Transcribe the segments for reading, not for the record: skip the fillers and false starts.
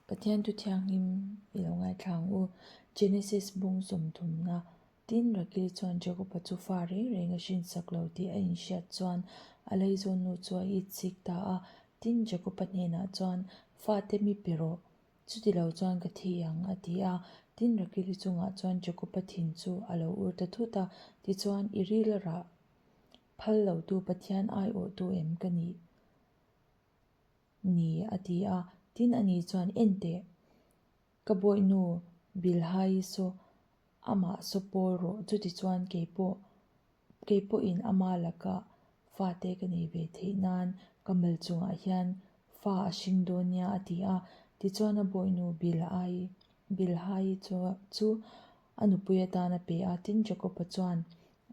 Pathian thu thianghlim i lo ngaithla ang u. Genesis bung sawmthumna Tin, Rakil chuan Jakoba chu fa reng reng a hrinsak lo tih a inhriat chuan a leizawn nu chu a itchik ta a. Tin, Jakoba hnenah chuan, Fate mi pe rawh, chuti lo chuan ka thi ang, a ti a. Tin, Rakili chungah chuan Jakoba thin chu a lo ur ta thut a, tichuan, I ril a rah phal lotu Pathian aiawhtu em ka nih? Ni, a ti a. Tin, ani chuan, En teh, ka bawihnu Bilhai saw amah saw pawl rawh, chutichuan keipawh, keipawhin ama lakah fate ka nei ve theih nan ka mal chungah hian fa a hring dawn nia, a ti a. Tichuan a bawihnu Bilhai, Bilhai chu a nupui atan a pe a. Tin, Jakob-a chuan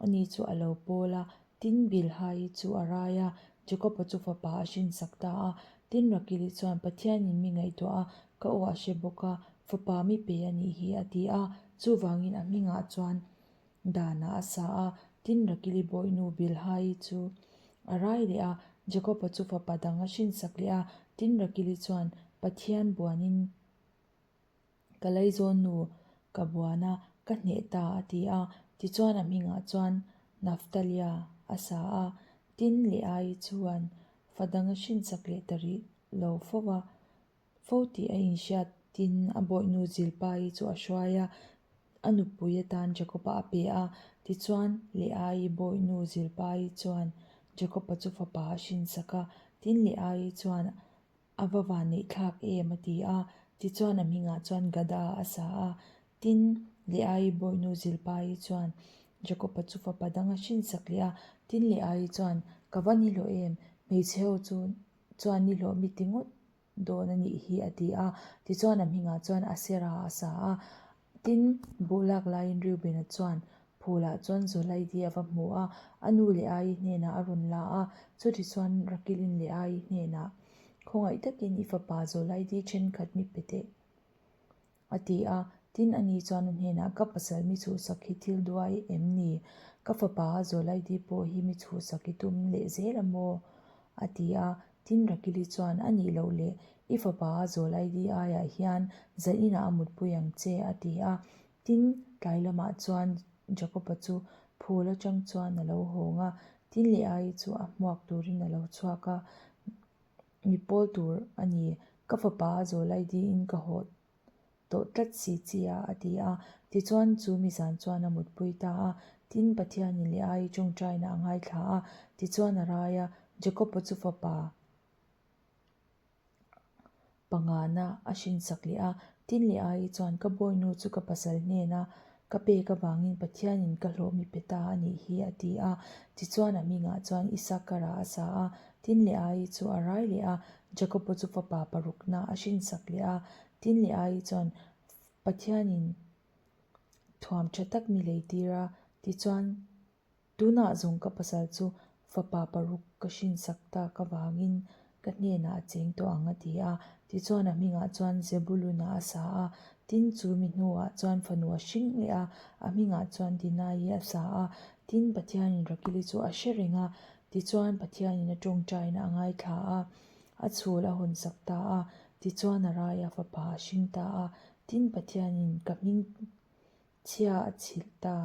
Ani chu a lo pawl a, tin Bilhai chu a rai a, Jakob-a chu fapa a hrinsak ta a. Tin Rakili chuan, Pathianin mi ngaihtuah a, ka aw a hre bawk a, fapa mi pe a nih hi, a ti a. Chuvangin a hmingah chuan Danah a sa a. Tin Rakili bawihnu Bilhai chu a rai leh a, Jakob-a chu fapa dang a hrinsak leh a. Tin Rakili chuan, Pathian buanin Ka laizawn nu ka buan a, ka hneh ta a ti a. Tichuan a hmingah chuan Naftalia a sa a, tin leh ai chuan fa dang a hrinsak leh ta rih lo fo a, fo tih a inhriat. Tin, a bawihnu Zilpai chu a hruai a, a nupui atan Jakob-a a pe a. Tichuan Leai bawihnu Zilpai chuan Jakob-a chu fapa a hrinsak a, tin Leai chuan A va van neih thlak em? a ti a. Tichuan a hmingah chuan Gada a sa a. Tin, Leai bawihnu Zilpai chuan Jakob-a chu fapa dang a hrinsak leh a. Tin, Leai chuan, Ka va ni hlawh em? Hmeichhe ho chu chuan ni hlawh mi ti ngawt dawn a nih hi, a ti a. Tichuan a hmingah chuan Asera a sa a. Tin, buh lak laiin Reuben-a chuan Phulah chuan Zawlaidi a va hmu a, a nu leh Ai hnenah a rawn la a. Chutichuan Rakilin leh Ai hnenah, Khawngaih takin i fapa Zawlaidi thenkhat mi pe teh, a ti a. Tin, ani chuan a hnenah, Ka pasal mi chhuhsak hi thil duai em ni? Ka fapa Zawlaidi pawh hi mi chhuhsak i tum leh zel a maw? a ti a. Tin, Rakili chuan, A nih loh leh, i fapa Zawlaidi aiah hian zaninah a mutpui ang che, a ti a. Tin, tlai lamah chuan Jakoba chu phul atang chuan a lo hawng a, tin leh ai chu a hmuak turin a lo chhuak a, Mi pawl tur a ni, ka fapa a zawl ai diin ka haw tawh tlat si chi a, a ti a. Tichuan chu mi zan chuan a mutpui ta a, tin Pathianin leh ai tawngtaina a ngaithla a, tichuan a rai a, Jakoba chu fapa Pangana a hrinsak leh a, tin leh ai chuan ka bawinu chu ka pasal hnena ka pek avangin Pathianin ka hlawh mi pe ta a nih hi a ti a. Tichuan a hmingah chuan Isakara a sa a, tin leh ai chu a rai leh a, Jakoba chu fapa parukna a hrinsak leh a, tin leh ai chuan Pathianin thuam tha tak mi leitir a, tichuan Tunah zawng ka pasal chu fapa paruk ka hrinsak tak avangin ka hnenah a cheng tawh ang a ti a. Tichuan a hmingah chuan Zebulun-a a sa a, tin chu mi hnuah chuan fanu a hring leh a, a hmingah chuan Dinai-i a sa a. Tin Pathianin Rakili chu a hre reng a, tichuan Pathianin a tawngtaina a ngaithla a, a chhul a hawnsak ta a, tichuan a rai a fapa a hring ta a. Tin Pathianin ka hming chhia a chhilh ta.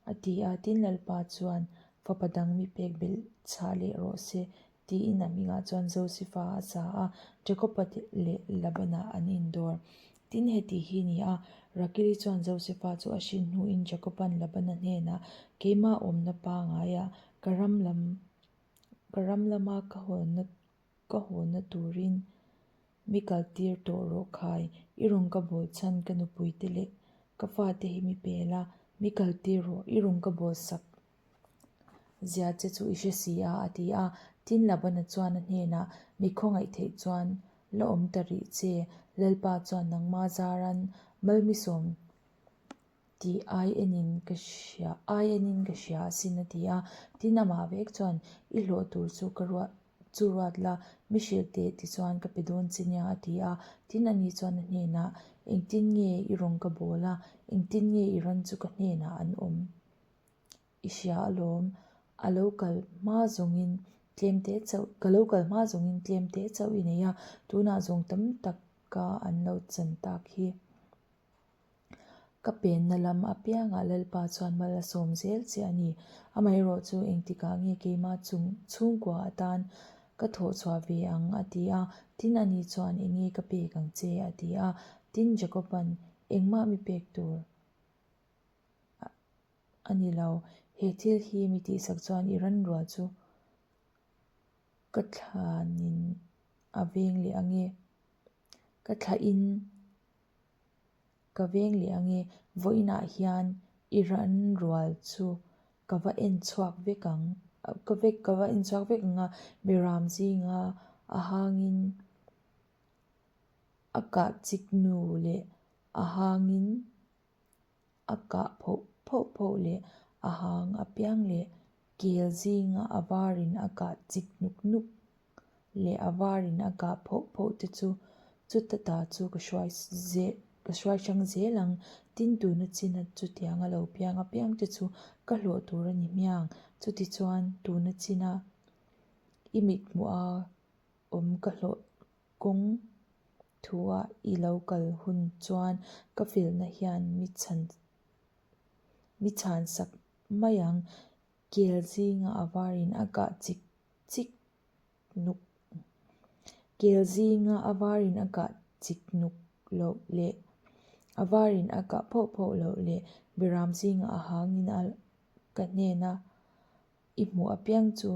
A ti a, tin Lalpa chuan fapa dang mi pek belh chhah leh rawh se tiin a hmingah chuan Josefa a sa a, Jakoba leh Labana an indawr. Tin heti hi ni a, Rakili chuan Josefa chu a hrin hnuin Jakoban Labana hnenah, Keimah awmna pangaiah ka ram lam ka ram lama ka hawnna ka hawnna turin Mi kaltir tawh rawh khai, i rawn ka bawl chhan ka nupui te leh ka fate hi mi pel a, mi kaltir rawh, i rawn ka bawl sak zia che chu i hre si a, a ti a. Tin Labana chuan a hnenah, Mi khawngaih theih chuan la awm ta rih che, Lalpa chuan nangma zaran malmisawm tih ai enin ka hria, ai enin ka hria asin a ti a. Tin amah vek chuan, I hlawh tur chu ka ruah chu ruat la, mi hrilh teh tichuan ka pe dawn che nia a ti a. Tin ani chuan a hnenah, Engtin nge i rawn ka bawl a, engtin nge i ran chu ka hnenah an awm? I hria alawm, a lo kal hma zawngin. Tlem te chauh, ka lo kal hma zawngin tlem te chauh i nei a, tunah zawng tam taka an lo chan tak hi. Ka penna lam apiangah Lalpa chuan mal a sawm zel che a ni. Amaherawh chu engtikah nge keimah chung chhungkua atan ka thawh chhuah ve ang a ti a, tin ani chuan enge ka pek ang che a ti a, tin Jakoban engmah mi pek tur a ni lo, he thil hi mi tihsak chuan i ran rual chu ka thlanin a veng leh ange, ka thlahin. Ka veng leh ange, vawiinah hian i ran rual chu ka va en chhuak vek ang, ka vek ka va en chhuak vek ang a, Beram zinga a hangin a kah chik nu leh a hangin a kah phoh phoh phoh leh a hang apiang leh kel zinga a varin a kah chik nuk nuk leh a varin a kah phoh phoh te chu chuta ta chu ka hruai zeh ka hruai hrang zel ang. Tin tuna china chutiang a lo piang apiang te chu ka hlawh tur a ni hmiang. Chutichuan tuna china i mithmuh a awm ka hlawh kawng thu-a i lo kal hun chuan ka felna hian mi chhan mi chhan sak mai ang. Kel zinga a varin a kah chik chik nuk Kel zinga a varin a kah chik nuk loh leh a varin a kah phoh phoh loh leh Beram zinga a hangin a ka hnena i hmuh apiang chu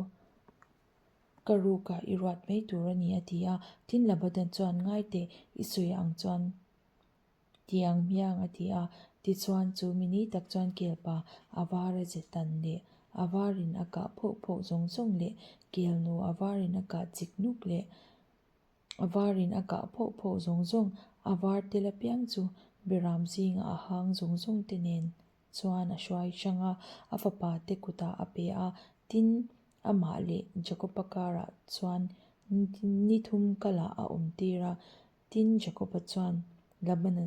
ka rukah i ruat mai tur a ni a ti a. Tin Labadan chuan ngai teh i sawi ang chuan Tiang hmiang a ti a, tichuan chu mi ni tak chuan kelpa a var a ze tan leh a varin a kah phoh phoh zawng zawng leh kelnu a varin a kah chik nuk leh a varin a kah phoh phoh zawng zawng a var tel apiang chu Beram zinga a hang zawng zawng te nen chuan a hruai hrang a, a fapa te kutah a pe a, tin amah leh Jakoba karah chuan ni thum kalah a awm tir a. Tin, Jakoba chuan Labana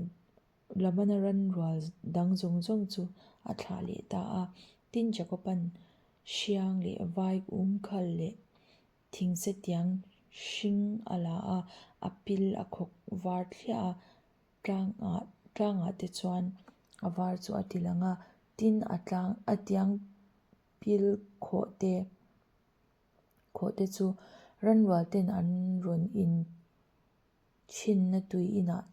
Labana ran rual dang zawng zawng chu a thlah leh ta a. Tin, Jakoban hriang leh vai um khal leh thingse tiang hring a la a, a pil a khawk var thliah a, tlangah tlangah te chuan a var chu a ti lang a. Tin, a tlang a tiang pil khawh te khawh te chu ranrual ten an rawn in chhinna tui inah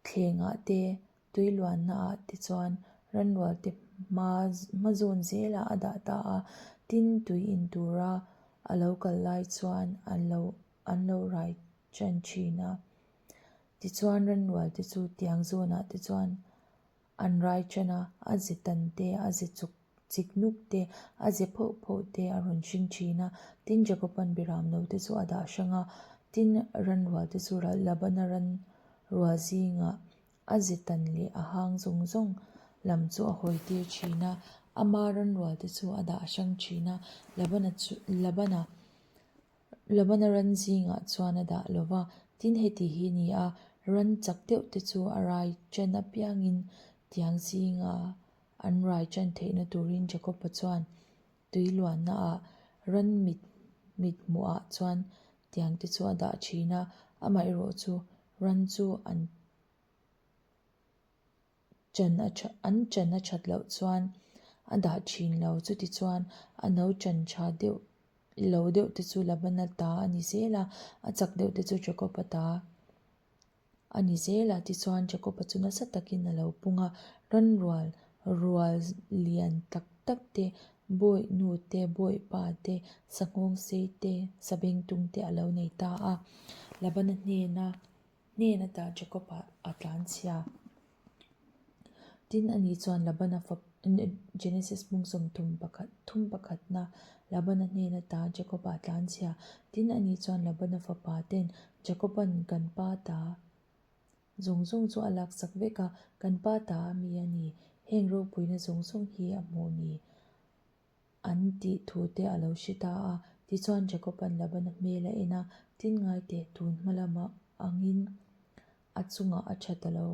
thlengah te tui luanna ah te chuan ranrual te hma hma zawn zelah a dah ta a tin tui in tura a lo kal lai chuan an lo an lo rai tan thin a tichuan ranrual te chu tiang zawnah te chuan An rai ṭan a, a ze tan te, a ze chuk chik nuk te, a ze phoh phoh te a rawn hring ṭhin a. Tin, Jakoban Biram no te chu a dah hrang a, tin, ran rual te chu Labana ran rual zingah a ze tan leh a hang zawng zawng lam chu a hawi tir ṭhin a. Ama ran rual te chu a dah hrang ṭhin a, Labana chu Labana Labana ran zingah chuan a dah lo va, tin heti hi ni a, ran chak deuh te chu a rai ṭan apiangin tiang zinga an rai ṭan theihna turin Jakoba chuan tui luannaah ran mit mit hmuhah chuan tiang te chu a dah ṭhin a, amaherawh chu ran chu an Chan a tha an chan a that loh chuan a dah thin lo. Chutichuan a no chan tha deuh lo deuh te chu Labana ta a ni zel a, a chak deuh te chu Jakob-a ta a ni zel a. Tichuan Jakob-a chu nasa takin a lo pung a, ranrual rual lian tak tak te, bawih nu te, bawih pa te, sanghawng sei te, sabengtung te a lo nei ta a. Labana hnena Hnen ata Jakob-a a tlan chhia. Tin, ani chuan Labana fap Genesis hmung sawmthum pakhat thum pakhatna Labana hnen ata Jakob-a a tlan chhia. Tin, ani chuan Labana fapa ten Jakob-a'n kan pa ta zawng zawng chu a laksak vek a, kan pa ta a mi a ni, heng ropuina zawng zawng hi a hmuh ni. An tih thu te a lo hre ta a. Tichuan Jakob-a'n Labana hmel a en a, Tin ngai teh, tun hma lama angin a chungah a tha ta lo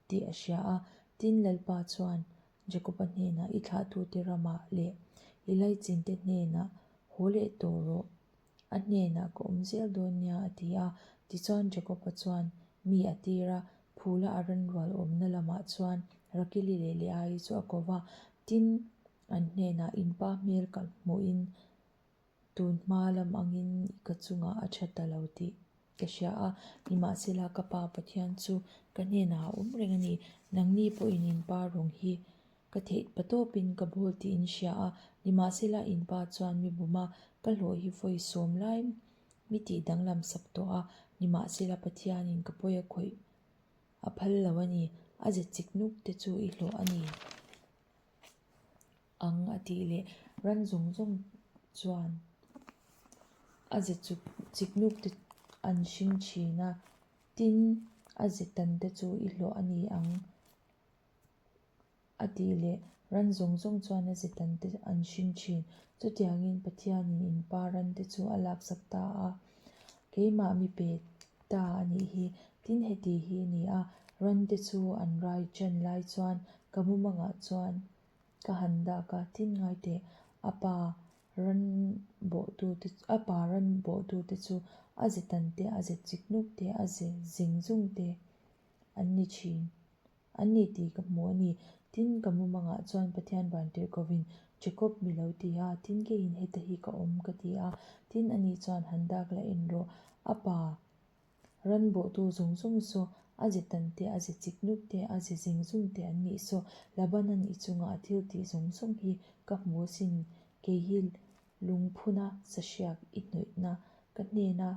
tih a hria a. Tin, Lalpa chuan Jakob-a hnenah, I thlahtute ramah leh i laichinte hnenah haw. Haw leh tawh rawh, a hnenah ka awm zel dawn nia, a ti a. Tichuan Jakob-a chuan mi a tir a, phula a ranrual awmna lamah chuan Rakili leh Leaii chu a ko va. Tin, an hnenah in pa hmel ka hmuhin Tun hma lam angin ka chungah a tha ta lo tih ka hria a, nimahsela ka Pa Pathian chu ka hnenah a awm reng a ni. Nangni pawhin in pa rawng hi ka theih patawpin ka bawl tih in hria a, nimahsela in pa chuan mi buma ka hlawh hi vawi sawm lai mi tih danglam sak tawh a, nimahsela Pathianin ka pawi a khawih a phal lo a ni, a ze chik nuk te chu i hlawh a ni. Ang a tih leh ran zawng zawng chuan a ze chuk chik nuk te an hring thin a, tin a ze tan te chu i hlawh a ni ang a tih leh ran zawng zawng chuan a ze tan te an hring thin. Chutiangin Pathianin in pa ran te chu a laksak ta a, keimah mi pe ta a nih hi. Tin heti hi a ni a, ran te chu an rai ṭan lai chuan ka mumangah chuan Ka han dak a, tin ngai teh, a pa ran bawhtute a pa ran bawhtute chu a ze tan te, a ze chik nuk te, a ze zing zung te an ni thin. An ni tih ka hmu a ni. Tin, ka mumangah chuan Pathian vantirhkovin Jacob mi lo ti a, tin keiin heta hi ka awm ka ti a. Tin, ani chuan han dak la en rawh, a pa Ran bawhtu zawng zawng saw a ze tan te, a ze chik nuk te, a ze zeng zung te an nih saw Labanan i chunga a thil tih zawng zawng hi ka hmu asin, kei hi lungphuna sahriak i hnawihna ka hnena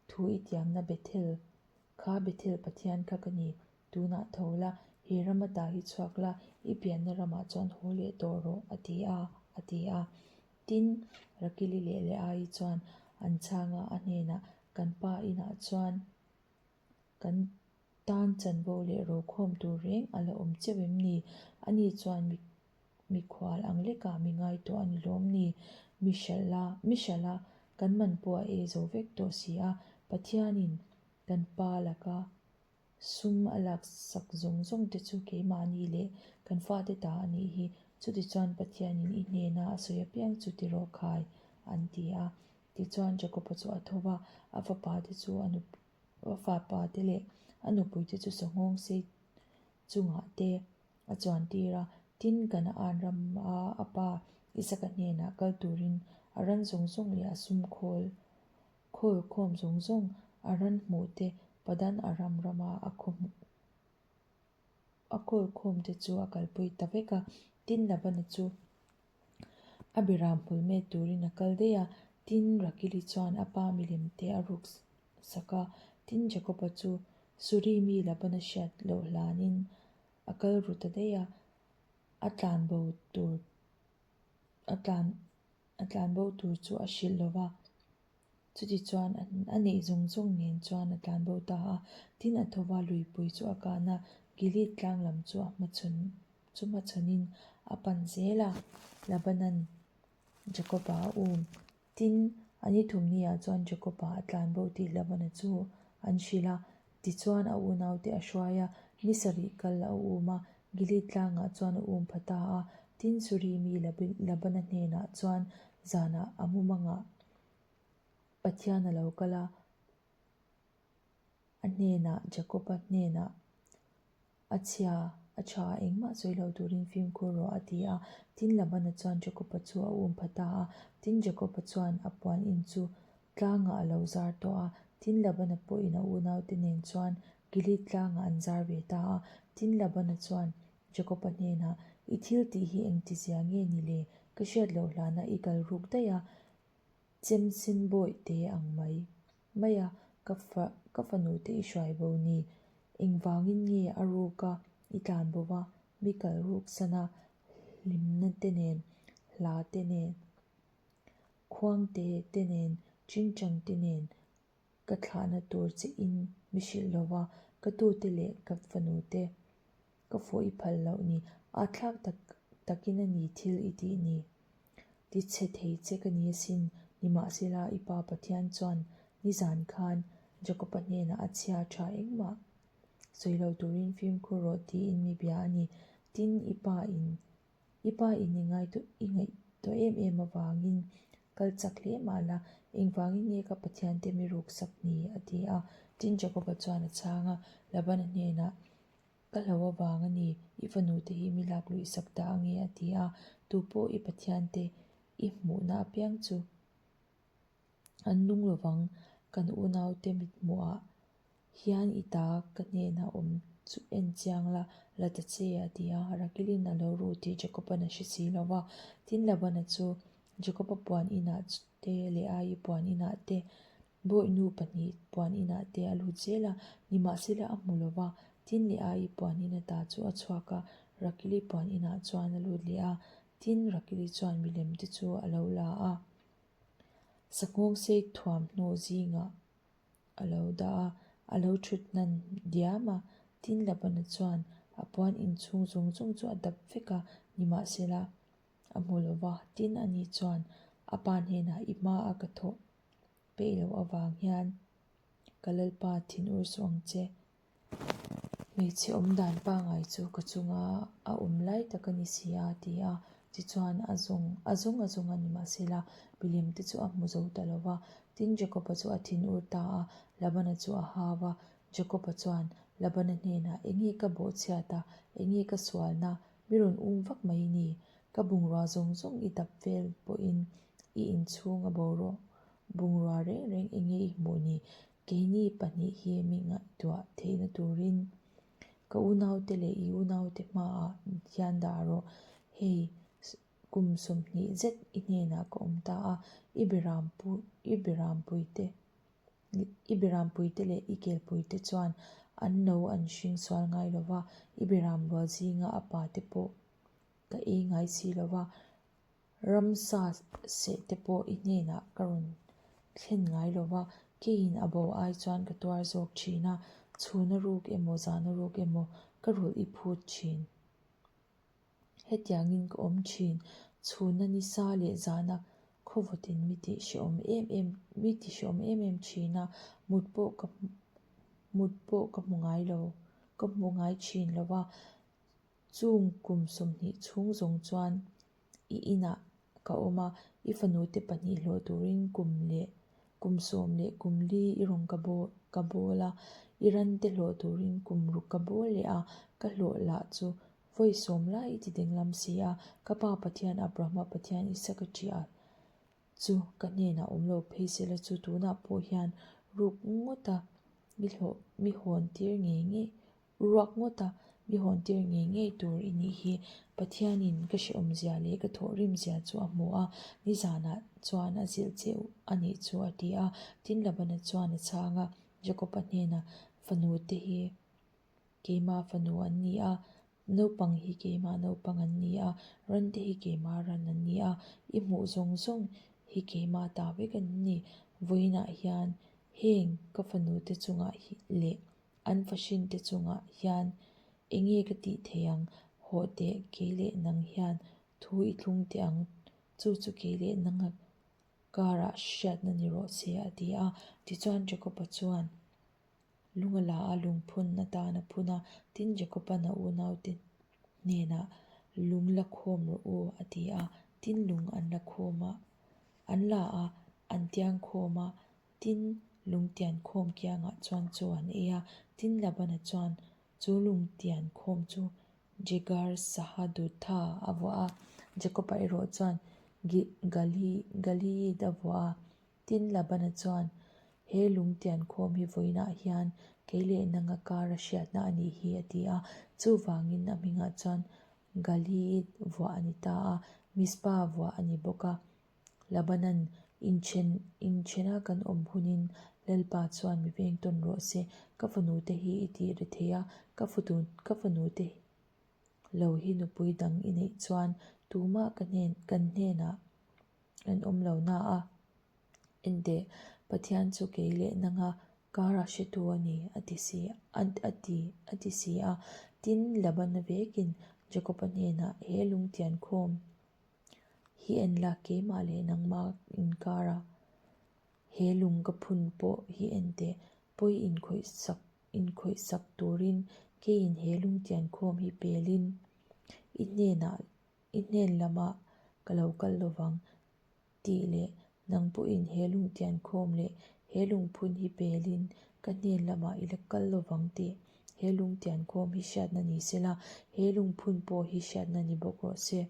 thu i tiamna Bethel kha Bethel Pathian kha ka ni, tunah tho la, he ram ata hi chhuak la, i pianna ramah chuan haw leh tawh rawh, a ti a, a ti a. Tin, Rakili leh Leaii chuan an chhang a, a hnenah, Kan pa inah chuan kan tan chanvo leh rokhawm tur reng a la awm cheu em ni? Ani chuan mi mikhual ang lekah mi ngai tawh a ni lawm ni? Mi hralh a, mi hralh a, kan man pawh a ei zo vek tawh si a, Pathianin kan pa laka Sum a laksak zawng zawng te chu keimahni leh kan fate ta a nih hi. Chutichuan Pathianin i hnena a sawi apiang chu ti rawh khai, an ti a. Tichuan Jakoba chu a tho va, a fapa te chu a nup a fapa te leh a nupui te chu sawnghawng sei chungah te a chuan tir a. Tin, Kanaan rama a pa Isaka hnenah kal turin a ran zawng zawng leh a sum khawl Khawl khawm zawng zawng a ran hmuh te Padan Aram rama a khaw hmuh a khawl khawm te chu a kalpui ta vek a. Tin Labana chu a biram hmul met turin a kal daih a, tin Rakili chuan a pa milem te a ruk sak a. Tin Jakoba chu Suri mi Labana hriat loh hlanin a kal ru ta daih a, a tlanbo tur a tlan A tlanbo tur chu a hrilh lo va, chutichuan a neih zawng zawng nen chuan a tlanbo ta a. Tin, a tho va, luipui chu a kan a, Gilead tlang lam chu a hmachhawn chu hmachhawnin a pan zel a, Labanan Jakoba a um. Tin, a ni thumniah chuan Jakoba a tlanbo tih Labana chu an hrilh a, Tichuan a unaute a hruai a, ni sarih kal a um a, Gilead tlangah chuan a um pha ta a. Tin, Suri mi Labana hnenah chuan zanah a mumangah Pathian a lo kal a, a hnenah Jakoba hnenah a chhia, a tha, engmah sawi lo turin fimkhur rawh a ti a. Tin, Labana chuan Jakoba chu a um pha ta a. Tin, Jakoba chuan a puan in chu Tlangah a lo zar tawh a, tin Labana pawhin a unaute nen chuan Gilead tlangah an zar ve ta a. Tin Labana chuan Jakoba hnenah, I thil tih hi engtizia nge ni le? Ka hriat loh hlana i kal ruk daih a, chemsen bawih te ang mai mai a, ka fa ka fanute i hruai bo ni. Engvangin nge a ruka i tlan bo va, mi kal ruk sana hlimna te nen, hla te nen. Khuangte te nen, Chingchang te nen ka thlahna tur che in mi hrilh lo va, ka tute leh ka fanu te ka fawh i phal loh ni, a thlak tak takin a ni thil i tih ni. Tichhe thei che ka ni asin, nimahsela i pa Pathian chuan nizan khan Jakoba hnenah a chhia tha engmah sawi lo turin fimkhur rawh tiin mi bia a ni. Tin, i pa in I pa in i ngaihtuah i ngaihtuah em em avangin. Kal chak hle mah la, engvangin nge ka Pathiante mi ruksak ni? a ti a. Tin, Jakoba chuan a chhang a, Labana hnenah, Ka hlo avang a ni, i fanute hi mi lak luih sak ta ange, a ti a. Tupawh i Pathiante i hmuhna apiang chu an nung lovang, kan unaute mithmuhah hian i ta ka hnenah awm chu en chiang la, la ta che, a ti a. Rakilin a lo ru tih Jakoban a hre si lo va. Tin, Labana chu Jakoba puan inah te leh Ai puan inah te, Bawihnu pahnih puan inah te a lut zel a, nimahsela a hmu lo va. Tin leh Ai puan in ata chu a chhuak a, Rakili puan inah chuan a lut leh a. Tin, Rakili chuan milem te chu a lo la a, Sanghawngsei thuamhnaw zingah a lo dah a, a lo thut hnan diam a. Tin, Labana chuan a puan inchhung zawng zawng chu a dap vek a, nimahsela a hmu lo va. Tin, ani chuan a pa hnenah i hma a ka thawh peih loh avang hian ka Lalpa thinur suh ang che. Hmeichhe awm dan pangai chu ka chunga a awm lai tak a ni si a, ti a. Tichuan a zawng a zawng a zawng a ni mahsela milim te chu a hmu zo ta lo va. Tin, Jakoba chu a thinur ta a, Labana chu a hau a. Jakoba chuan Labana hnenah, Enge ka bawhchhiat a, enge ka sualna? Mi rawn um vak mai ni. Ka bungrua zawng zawng i dap vel pawhin i inchhung a boruak bungrua reng reng enge i hmuh ni? Keini pahnih hi mi ngaihtuah theihna turin ka unaute leh i unaute hmaah hian dah rawh. Hei kum 20 zet i hnenah ka awm ta a, i i berampuite i berampuite leh i kelpuite chuan an no an hring sual ngai lo va, i beram rual zinga a pate pawh ka ei ngai si lo va. Ramsa seh te pawh i hnenah ka rawn thlen ngai lo va, keiin a bo ai chuan ka tuar zawk thin a, chhuna ruk emaw zana ruk emaw ka rulh i phut thin. Hetiangin ka awm thin, chhuna nisa leh zana khawvawtin mi tih hrehawm em em mi ti hrehawm em em thin a, mut pawh ka mut pawh ka hmu ngai lo ka hmu ngai thin lo va, chung kum 20 chhung zawng chuan I inah ka awm a, i fanute pahnih hlawh turin kum leh kum sawm leh kum li i rawn ka bawl ka bawl a, i rante hlawh turin kum ruk ka bawl leh a, ka hlawh lah chu vawi sawm lai i ti dinglam si a, ka pa Pathian Abrahama Pathian Isaka ṭiah chu ka hnenah awm lo phei sela chu tunah pawh hian ruk ngawta mi hlawh mi hawn tir ngei ngei Ruak ngawta mi hawntir ngei ngei tur i nih hi. Pathianin ka hrehawmzia leh ka thawhrimzia chu a hmu a, nizanah chuan a zilh che a nih chu a ti a. Tin, Labana chuan a chhang a, Jakoba hnenah, Fanute hi keima fanu an ni a, naupang hi keima naupang an ni a, rante hi keima ran an ni a, i hmuh zawng zawng hi keima ta vek an ni. Vawiinah hian heng ka fanute chungah leh An fahrin te chungah hian enge ka tih theih ang? Hawh teh, kei leh nang hian thu i thlung teh ang, chu chu kei leh nanga karah hriatna ni rawh se, a ti a. Tichuan Jakob-a chuan lung a la a, lungphun atan a phun a. Tin, Jakob-a'n a unaute hnenah, Lung la khawm rawh u, a ti a. Tin, lung an la khawm a, an la a, an tiang khawm a. Tin, lungtian khawm kiangah chuan chaw an ei a, tin Labana chuan chu lungtian khawm chu Jegar Sahadutha a vuah a, Jakoba erawh chuan Galeed a vuah a. Tin, Labana chuan, He lungtian khawm hi vawiinah hian kei leh nanga kara hriatna a nih hi, a ti a. Chuvangin a hmingah chuan Galeed vuah a ni ta a, Mizpah vuah a ni bawk a. Labanan inchen inchena kan awm hunin Lalpa chuan mi veng tawn rawh se, ka fanute hi i tih ri thei a, ka fatu ka fanute lo hi nupui dang i neih chuan tumah ka hnen kan hnenah an awm lo na a, enteh Pathian chu kei leh nanga kara hretu a ni a ti si a ti a ti si a. Tin, Labana vekin Jakoba hnenah he lungtian khawm Hi en la keimah leh nangmah inkara he lung ka phun pawh hi en teh pawi inkhawihsak inkhawihsak turin keiin he lungtian khawm hi pelin i hnenah i hnen lamah ka lo kal lovang tih leh. Nang pawhin he lungtian khawm leh he lungphun hi pelin ka hnen lamah i la kal lovang tih he lungtian khawm hi hriatna ni sela, he lungphun pawh hi hriatna ni bawk rawh se.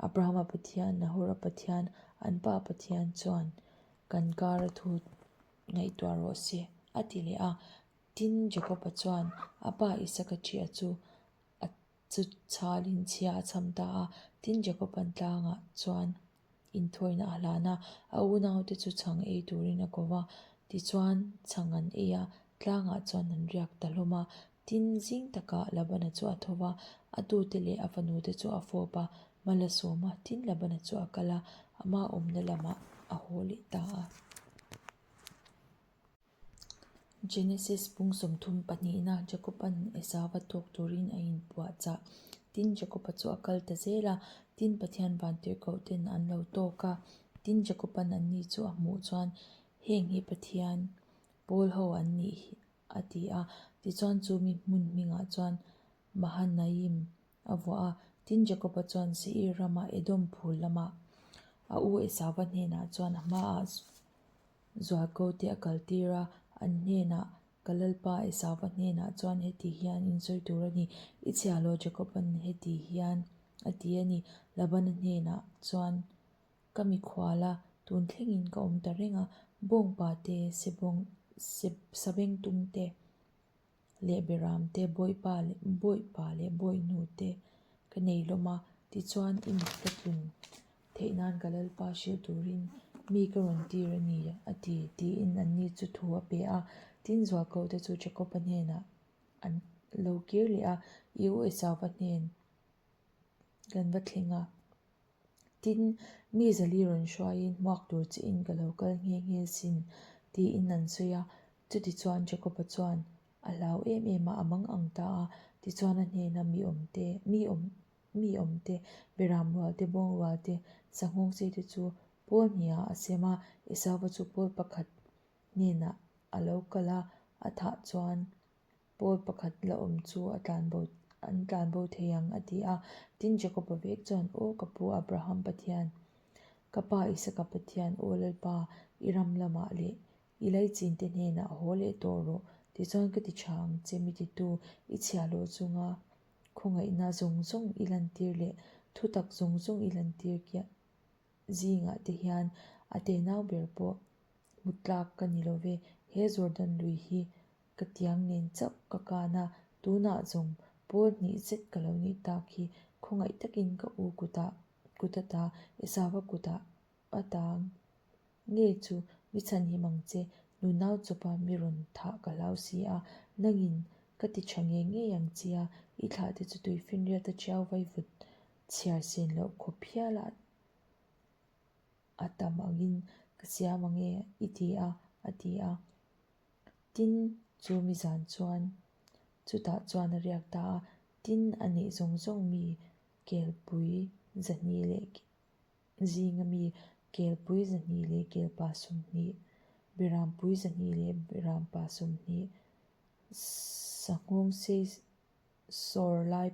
Abrahama Pathian, Nahora Pathian, an pa Pathian chuan kan kara thu ngaihtuah rawh se, a ti leh a. Tin, Jakoba chuan a pa Isaka ṭhiah chu a chu chhalin chhia a cham ta a. Tin, Jakoban tlangah chuan inthawina a hlan a, a unaute chu chhang ei turin a ko va. Tichuan, chhang an ei a, tlangah chuan an riak ta hlawm a. Tin, zing takah Labana chu a tho va, a tute leh a fanute chu a fawp a, mal a sawm a. Tin, Labana chu a kal a, ama awmna lamah a haw leh ta a. Genesis pung 32na Jakoba'n Esauva tawk turin a inpuahchah. Tin, Jakoba chu a kal ta zel a, tin Pathian vantirhkohten an lo tawk a. Tin, Jakoba'n anni chu a hmuh chuan, Heng hi Pathian pawl ho an nih hi, a ti a. Tichuan chu mi hmun hmingah chuan Mahanaim a vuah a. Tin, Jakoba chuan Seir rama Edom phul lamah a u Esauva hnenah chuan a hmaah Zualko te a kaltir a, an hnenah, Ka Lalpa Esauva hnenah chuan heti hian in sawi tur a ni, I chhia lo Jakoba'n heti hian a ti a ni. Labana hnenah chuan, Ka mikhual a, tun thlengin ka awm ta reng a, bawngpa te, sebawng, sabengtung te leh beram te, bawipa leh bawipa leh bawihnu te ka nei hlawm a, tichuan i mit ka tlun theih nan ka Lalpa hrilh turin mi ka rawn tir a ni, a ti, tiin anni chu thu a pe a. Tin, Zualkote chu Jakoba hnenah an lo kir leh a, I u Esauva hnen kan va thleng a. Tin, mi zali rawn hruaiin hmuak tur chiin ka lo kal nghe nghe sin, tiin an sawi a. Chutichuan Jakoba chuan a hlau em em a, a mang ang ta a. Tichuan a hnena mi awmte, mi awm, mi awmte, beram rual te, bawng rual te, sanghawng sei te chu pawl hniah a sem a. Esauva chu pawl pakhat hnenah a lo kal a, a thah chuan Pawl pakhat la awm chu a tlanbo an tlanbo thei ang, a ti a. Tin, Jakob-a vek chuan, Aw ka pu Abraham Pathian, ka pa Isaka Pathian, aw Lalpa, i ram lamah leh i laichin te hnenah haw leh tawh rawh, tichuan ka ti tha ang che, mi titu i chhiahhlawh chunga khawngaihna zawng zawng i lantir leh thutak zawng zawng i lantir kiah zingah te hian a tenau ber pawh hmu tlak ka ni lo ve, he Jordan lui hi ka tiang nen chauh ka kan a, tunah zawng pawl hnih zet ka lo nih tak hi khawngaih takin ka u kutah kut ata Esauva kutah a tang nge chu mi chhanhim ang che, nunau chawpa mi rawn thah ka hlau si a, nangin ka ti tha ngei ngei ang che a, i thlah te chu tuifinriat a ṭiau vaivut chhiar sen loh khawp hial a a tam angin ka siam ang e i ti a, a ti a. Tin, chu mi zan chuan chutah chuan a riak ta a, tin a neih zawng zawng mi kelpui zahnih leh zinga mi kelpui zahnih leh kelpa 20, berampui 200 leh berampa 20, sanghawngsei sawr lai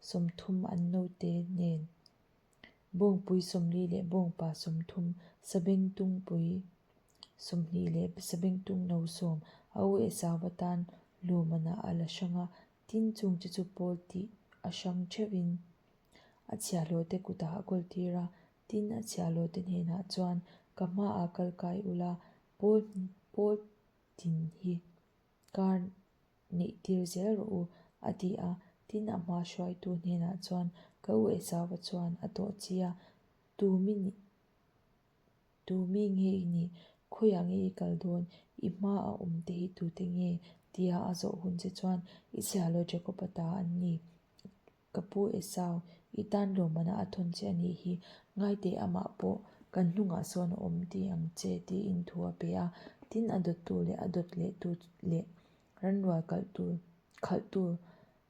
30 an naute nen bawngpui 40 leh bawngpa 30, sabengtungpui 20 leh sabengtung no sawm a u Esauva tan lumanah a la hrang a, tin chung te chu pawl tih a hrang theuhin a chhiahhlawhte kutah a kawl tir a, tin a chhiahhlawhte hnenah chuan ka hmaah kal kai ula pawl pawl tin hi kar neih tir zel rawh u, a ti a. Tin, a hma hruaitu hnenah chuan ka u Esauva chuan a tawh chi a, Tu mi nih, tu mi nge i nih? Khawiah nge i kal dawn? I hma a awm te hi tute nge? tia a zawh hun che chuan i chhiahhlawh Jakob-a ta an ni. Ka pu Esau, i tan lawmana a thawn che a nih hi, ngaiteh amah pawh kan hnungah sawn a awm ti ang che tiin thu a pe a. Tin, a dawttu leh a dawt lehtu leh ranrual kalhtu khalhtu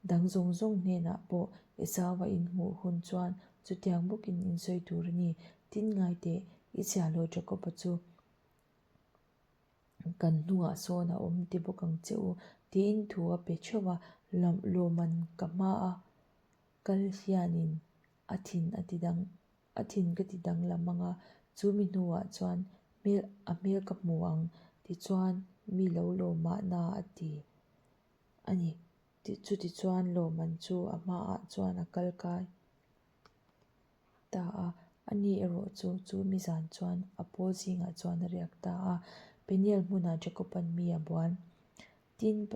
dang zawng zawng hnenah pawh Esau-a inhmuh hun chuan chutiang bawkin insawi tur a ni. Tin, ngaiteh i chhiahhlawh Jakob-a chu Kan hnungah sawn a awm ti bawk ang che u, tiin thu a pe theuh a, lawman ka hmaa kal hianin a thin a ti dang a thin ka ti danglam ang a. Chu mi hnuah chuan hmel a hmel ka hmu ang tichuan mi lo lawm mahna a ti a ni. Chutichuan lawmman chu a hmaah chuan a kal kai ta a, ani erawh chu chu mi zan chuan a pawl zingah chuan a riak ta a. Peniel hmunah Jacob-a'n mi a buan. Tin,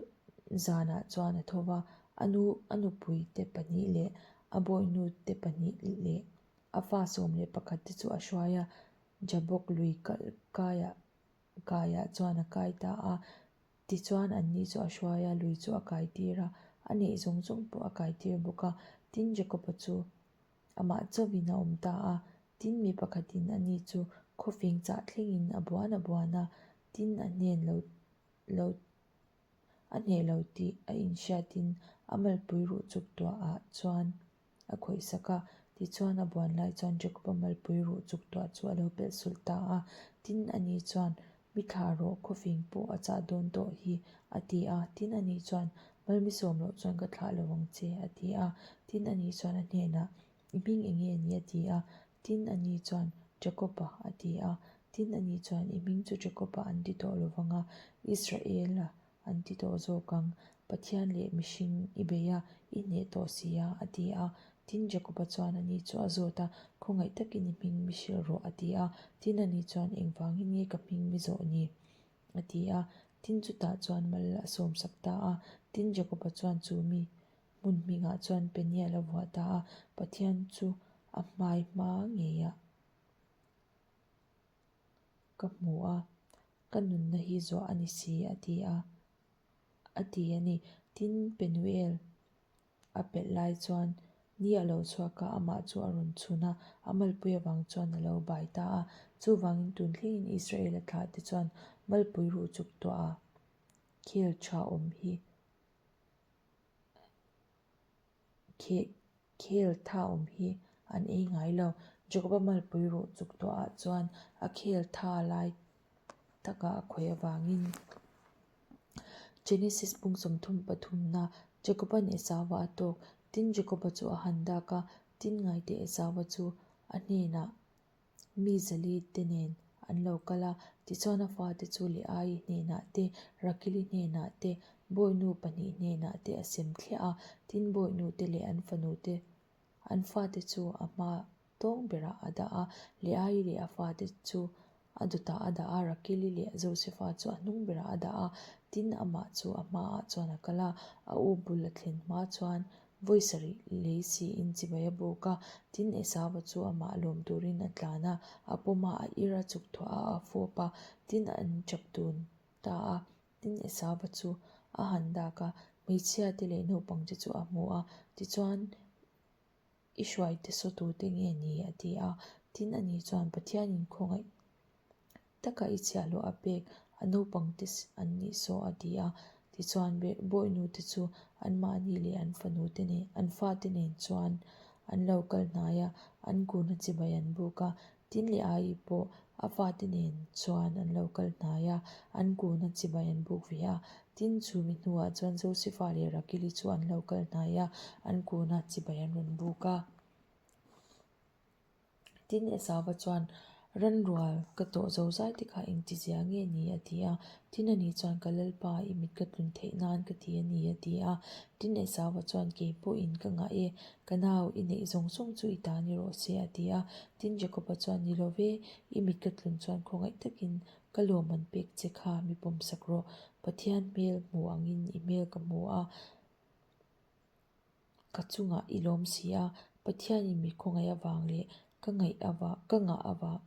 zanah chuan a tho va, a nu a nupuite pahnih leh a bawihnu te pahnih leh a fa 11 te chu a hruai a, Jabok lui kaiah kaiah chuan a kai ta a. Tichuan anni chu a hruai a, lui chu a kai tir a, a neih zawng zawng pawh a kai tir bawk a. Tin, Jakob-a chu amah chauhin a awm ta a. Tin, mi pakhatin ani chu khawfing chah thlengin a buan a buan a, tin a hnen lo lo a hneh lo tih a inhriatin a malpui ruh chuk tuah ah chuan a khawih sak a. Tichuan a buan lai chuan Jacob-a malpui ruh chuk tuah chu a lo pelh sulh ta a. Tin, ani chuan, Mi thlah rawh, khawfing pawh a chah dawn tawh hi, a ti a. Tin, ani chuan, Mal mi sawm loh chuan ka thlah lo ang che, a ti a. Tin, ani chuan a hnenah, I hming eng nge ni? a ti a. Tin, ani chuan, Jacob-a, a ti a. Tin, ani chuan, I hming chu Jacob-a an ti tawh lo vang a, Israel-a an ti tawh zawk ang. Pathian leh mihring i bei a, i hneh tawh si a, a ti a. Tin, Jacob-a chuan ani chu a zawt a, Khawngaih takin i hming mi hrilh rawh, a ti a. Tin, ani chuan, Engvangin nge ka hming mi zawh ni? a ti a. Tin, chutah chuan mal a sawmsak ta a. Tin, Jacob-a chuan chu mi Hmun hmingah chuan Peniel a vuah ta a, Pathian chu a hmai hma ngeiah ka hmu a, ka nunna hi zuah a ni si a ti a, a ti a ni. Tin, Penuel a pelh lai chuan ni a lo chhuak a, amah chu a rawn chhun a, a malpui avang chuan a lo bai ta a. Chuvangin tun thlengin Israel-a thlahte chuan malpui ruh chuk tuah a, khel tha awm hi Khel tha awm hi an ei ngai lo. Jacob-a malpui ruh chuk tawh ah chuan a khel tha lai taka a khawih avangin Genesis pung 33 na Jacob-a'n Esau-a a tawk. Tin, Jacob-a chu a han dak a, tin ngaite Esau-a chu a hnenah Mi zali te nen an lo kal a, tichuan a fate chu Leai hnenah te, Rakili hnenah te, bawihnu pahnih hnenah te a sem thliah a, tin bawihnu te leh an fanu te an fate chu a hma tawng berah a dah a, Leai leh a fate chu a dawtah a dah a, Rakili leh Josefa chu a hnung berah a dah a, tin amah chu a hmaah chuan a kal a, a u bul a thlen hma chuan Vawi sarih lei siin chibai a buk a, tin Esauva chu amah lawm turin a tlan a, a pawm a, a ir a chuk thuah a, a fawp a, tin an chap dun ta a. Tin Esauva chu a han dak a, hmeichhia te leh naupang te chu a hmu a, tichuan I hruaite saw tute nge ni? a ti a. Tin ani chuan Pathianin khawngaih taka i chhiahhlawh a pek, a naupang te an nih saw a ti a. Tichuan bawihnu te chu anmahni leh an fanu te nen, an fate nen chuan an lo kal hnai a, an kun a chibai an buk a. Tin leh Ai pawh a fate nen chuan an lo kal hnai a, an kun a chibai an buk ve a. Tin chu mi hnuah chuan Josefa leh Rakili chu an lo kal hnai a, an kun a chibai an rawn buk a. Tin, Esauva chuan, Ranrual ka tawh zo zai te kha engtizia nge ni? a ti a. Tin, ani chuan, Ka Lalpa, i mit ka tlun theih nan ka ti a ni, a ti a. Tin, Esauva chuan, Kei pawhin ka ngah e, ka nau, i neih zawng zawng chu i ta ni rawh se, a ti a. Tin, Jakoba chuan, Ni lo ve, i mit ka tlun chuan khawngaih takin ka lawm an pek che kha mi pawmsak rawh. Pathian hmel hmu angin i hmel ka hmu a. Ka chungah i lawm si a, Pathianin mi khawngaih avang leh ka ngaih avang ka ngah avang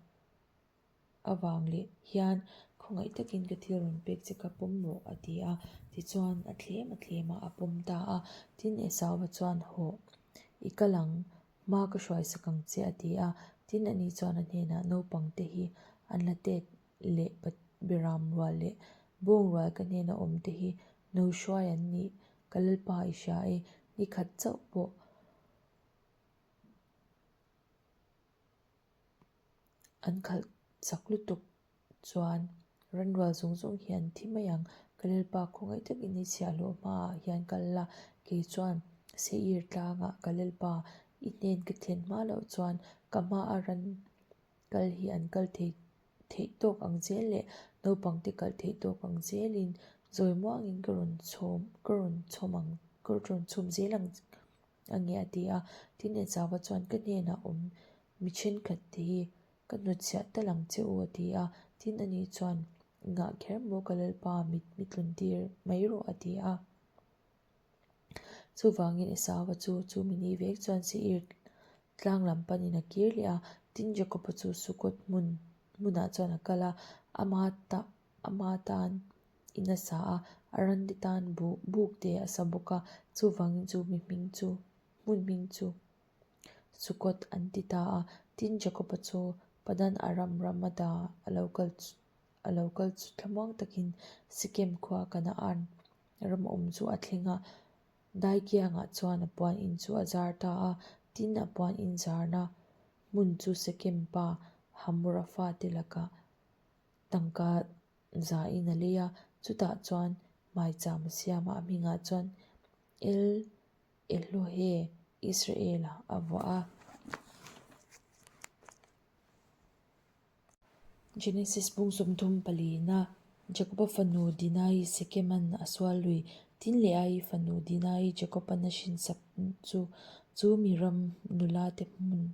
avang leh hian khawngaih takin ka thil rawn pek che kha pawm rawh a ti a. Tichuan a thlem a thlem a, a pawm ta a. Tin Esauva chuan hawh i kal ang, hma ka hruaisak ang che a ti a. Tin ani chuan a hnenah naupang te hi an la tet leh Beram rual leh bawng rual ka hnena awm te hi no hruai an nih ka Lalpa i hria e, ni khat chauh pawh an khalh chak lutuk chuan ranrual zawng zawng hi an thi mai ang. Ka Lalpa khawngaih takin i chhiahhlawh hmaah hian kal la, kei chuan Seir tlangah ka Lalpa i hnen ka thlen hma loh chuan ka hmaa ran. kal hi an kal thei theih tawk ang zel leh naupangte kal theih tawk ang zelin zawi muangin ka rawn chhawm ka rawn chhawm ang ka rawn chhawm zel ang a nge a ti a. Tin, Esauva chuan ka hnenah awm mi thenkhat te hi ka hnutchhiah tal ang che u a ti a. Tin, ani chuan Engah kher maw ka Lalpa mit mi tlun tir mai rawh a ti a. Chuvangin Esauva chu chu mi ni vek chuan Seir tlang lam panin a kir leh a. Tin, Jakoba chu Sukot hmun hmunah chuan a kal a, ama ta ama tan in a sa a, a rante tan buh buk te a sa bawk a. Chuvangin chu mi hming chu hmun hming chu Sukot an ti ta a. Tin, Jakoba chu Padan Aram ram a da a lo kal a lo kal chu thlamuang takin Sikem khua Kanaan ram awm chu a thleng a, Daikiangah chuan a puan in chu a zar ta a, tin a puan in zarna hmun chu Sekem pa Hamora fate lakah tangka zain a lei a, chutah chuan maicham a siam a, a hmingah chuan El Elohe Israel-a a vuah a. Genesis bung 34 na Jakoba fanu Dinai Sekeman a sual lui. Tin Leaii fanu Dinai Jakoban a hrinsak chu chu mi ram nula te hmun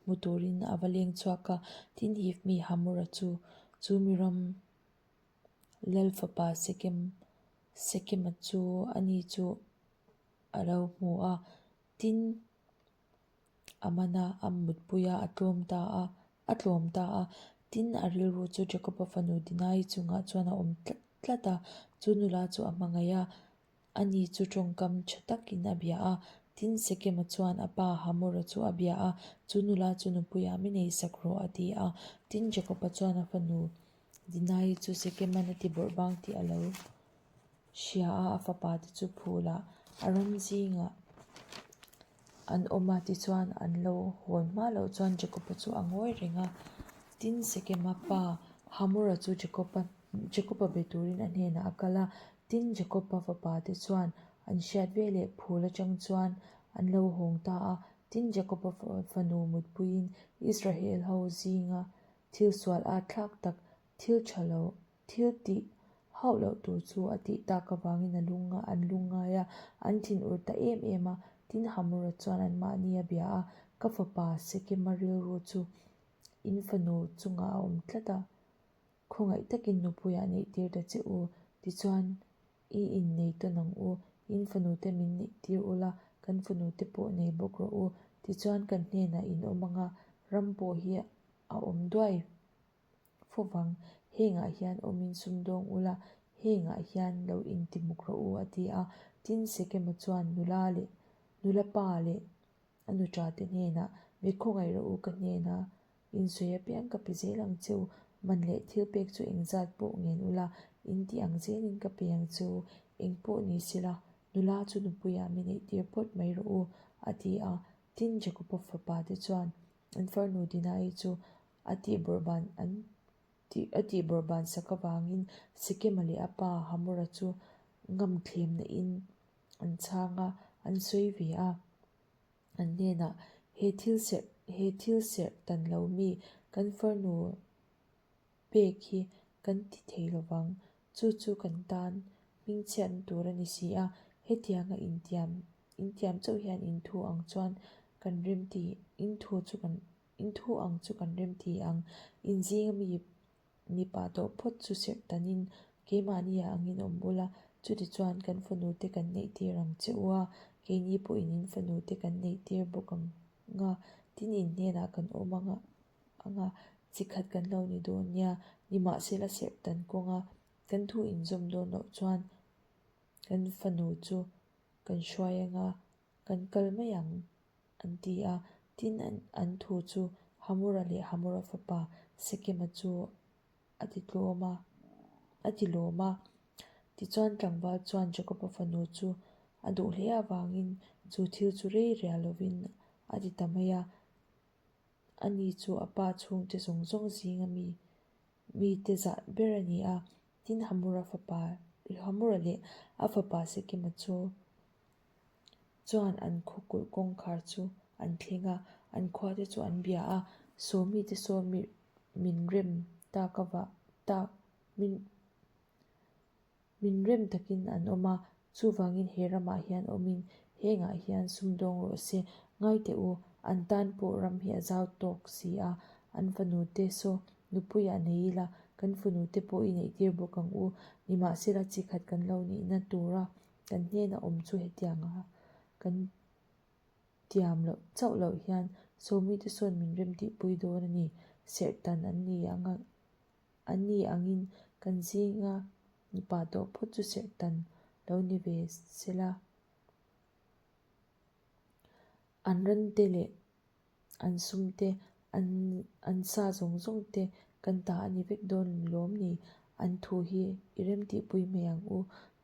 hmu turin a va leng chhuak a. Tin Hiv mi Hamora chu chu mi ram lal fapa Sekem Sekema chu ani chu a lo hmu a. Tin. A man a, a mutpui a, a tlawm ta a, a tlawm ta a. Tin, a rilru chu Jakoba fanu Dinai chungah chuan a awm tlat tlat a, chu nula chu a hmangaih a, ani chu tawngkam tha takin a bia a. Tin, Sekema chuan a pa Hamora chu a bia a, chu nula chu nupuiah mi nei sak rawh a ti a. Tin, Jakoba chuan a fanu Dinai chu Sekeman a ti bawrh bang tih a lo hria a, a fapa te chu phulah a ram zingah an awm a, tichuan an lo hawn hma loh chuan Jakob-a chu a ngawi reng a. Tin, Sekema pa Hamora chu Jakob-a Jakob-a be turin a hnenah a kal a. Tin, Jakob-a fapa te chuan an hriat veleh phul atang chuan an lo hawng ta a. Tin, Jakob-a fanu mutpuiin Israel ho zinga thil sual at thlak tak thil tha lo Thil tih hauh loh tur chu a tih tak avangin a lung an lung ngai a, an thinur ta em em a. Tin, Hamura chuan anmahni a bia a, Ka fapa Sekema rilru chu in fanu chungah a awm tlat a, khawngaih takin nupuiah neih tir ta che u, tichuan i innei tawn ang u, in fanute min neih tir ula, kan fanute pawh nei bawk rawh u, tichuan kan hnenah in awm anga ram pawh hi a awm duai. Fawvang, hengah hian awmin sumdawng ula, hengah hian lo intimuk rawh u, a ti a. Tin, Sekema chuan nula leh nula pa leh a nuṭa te hnenah, Mi khawngaih rawh u, ka hnena insawi apiang ka pe zel ang che u, man leh thil pek chu engzat pawh ngen ula, in tih ang zelin ka pe ang che u, eng pawh ni sela, nula chu nupuiah mi neihtir phawt mai rawh u, a ti a. Tin, Jakoba fapa te chuan an farnu Dinai chu A tihbawrhban an tih a tihbawrhban sak avangin Sekema leh a pa Hamora chu ngamthlemna in an chhang a, an sawi ve a. An hnenah, He thil serh he thil serh tan lo mi kan farnu pek hi kan ti thei lovang, chu chu kan tan hmingchhiatna tur a ni si a, hetianga intiam intiam chauh hian inthu ang chuan kan remti inthu chu kan In thu ang chu kan remti ang. In zinga mi mipa tawh phawt chu serh tanin keimahni ah angin awm ula, chutichuan kan fanu te kan neih tir ang che u a, keini pawhin in fanu te kan neih tir bawk ang nga, tin in hnenah kan awm anga anga chi khat kan lo ni dawn nia, nimahsela serh tan kawnga kan thu inzawm dawn loh chuan kan fanu chu kan hruai anga kan kal mai ang. An ti a, tin an thu chu Hamura leh Hamura fapa Sekema chu a ti tlawm a, a ti lawm a. Tichuan tlangval chuan Jakoba fanu chu a duh hle avangin chu thil chu rei rial lovin a ti ta mai a. Ani chu a pa chhungte zawng zawng zinga mi mite zah ber a ni a, tin Hamura fapa Hamura leh a fapa Sekema chu chuan an khaw kulh kawngkhar chu an thleng a, an khuate chu an bia a. Sawmi te sawn min rem tak avah tak min min rem takin an awm a, chuvangin he ramah hian awmin hengah hian sumdawng rawh se. Ngai teh u, an tan pawh ram hi a zau tawk si a, an fanu te saw nupuiah nei ila, kan fanu te pawh i neihtir bawk ang u. Nimahsela chi khat kan lo nihna tura kan hnena awm chu hetianga kan tiam loh chauh loh hian sawmite sawn min remtihpui dawn a ni. Serhtan an ni ang a. An ni angin kan zinga mipa tawh phawt chu serhtan lo ni ve sela. An rante leh an sum te, an an sa zawng zawng te kan ta a ni vek dawn lawm ni? An thu hi i remtihpui mai ang u.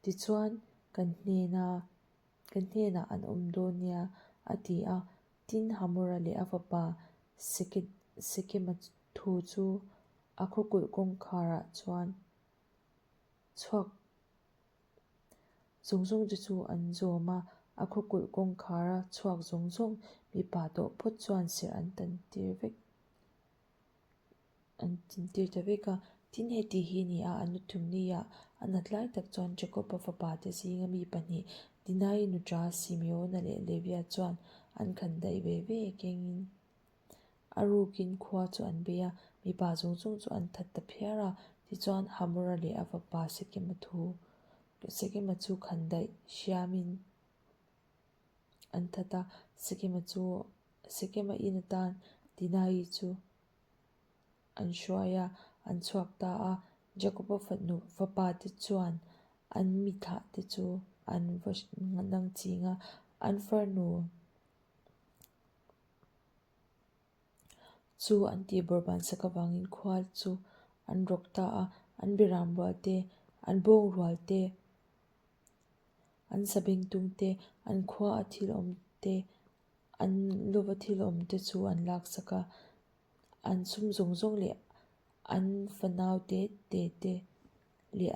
Tichuan kan hnena kan hnenah an awm dawn nia, a ti a. Tin, Hamora leh a fapa Sekema thu chu a khawkulh kawngkharah chuan chhuak zawng zawng te chu an zawm a, a khawkulh kawngkhara chhuak zawng zawng mipa tawh phawt chuan serh an tan tir vek an tin tir ta vek a. Tin, heti hi ni a, an nuthum nia a nat lai tak chuan Jakob-a fapa te zinga mi pahnih Dinai nuṭa Simeona leh Levia chuan an khan daih ve ve kengin a rukin khua chu an bei a, mipa zawng zawng chu an that ta phiar a. Tichuan, Hamora leh a fapa Sekema thu Sekema chu khan daih hriamin an that a, Sekema chu Sekema in atan Dinai chu an hruai a, an chhuak ta a. Jakoba fanu fapa te chuan an mi thlah te chu an va nang ching a, an farnu chu an tih bawrhban sak avangin khua chu an rawk ta a, an biram rual te, an bawng rual te, an sabengtung te, an khua a thil awm te, an lova thil awm te chu an laksak a. An sum zawng zawng leh an fanau te te te leh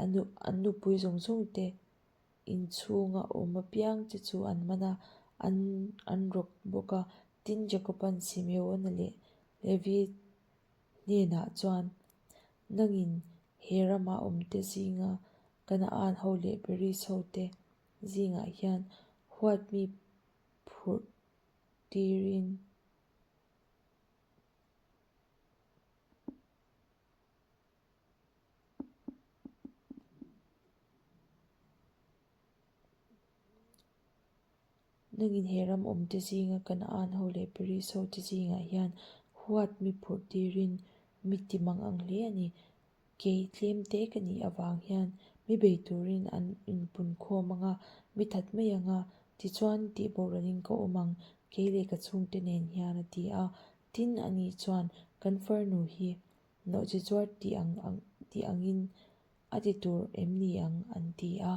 an nupui zawng zawng te inchhunga awm apiang te chu an man a, an an rawk bawk a. Tin, Jakoban Simeona leh Levi hnenah chuan, Nangin he rama awmte zinga Kanaan ho leh Peris ho te zingah hian huat mi phurh tirin, Nangin he ram awmte zinga Kanaan ho leh Peris ho te zingah hian huat mi phurh tirin mi ti mang ang hle a ni. Kei tlem te ka nih avang hian mi bei turin an inpun khawm ang a, mi that mai ang a, tichuan tih boralin ka awm ang, kei leh ka chhungte nen hian a ti a. Tin, ani chuan kan farnu hi nawhchizuar tih ang ang tih angin a ti tur em ni ang an ti a.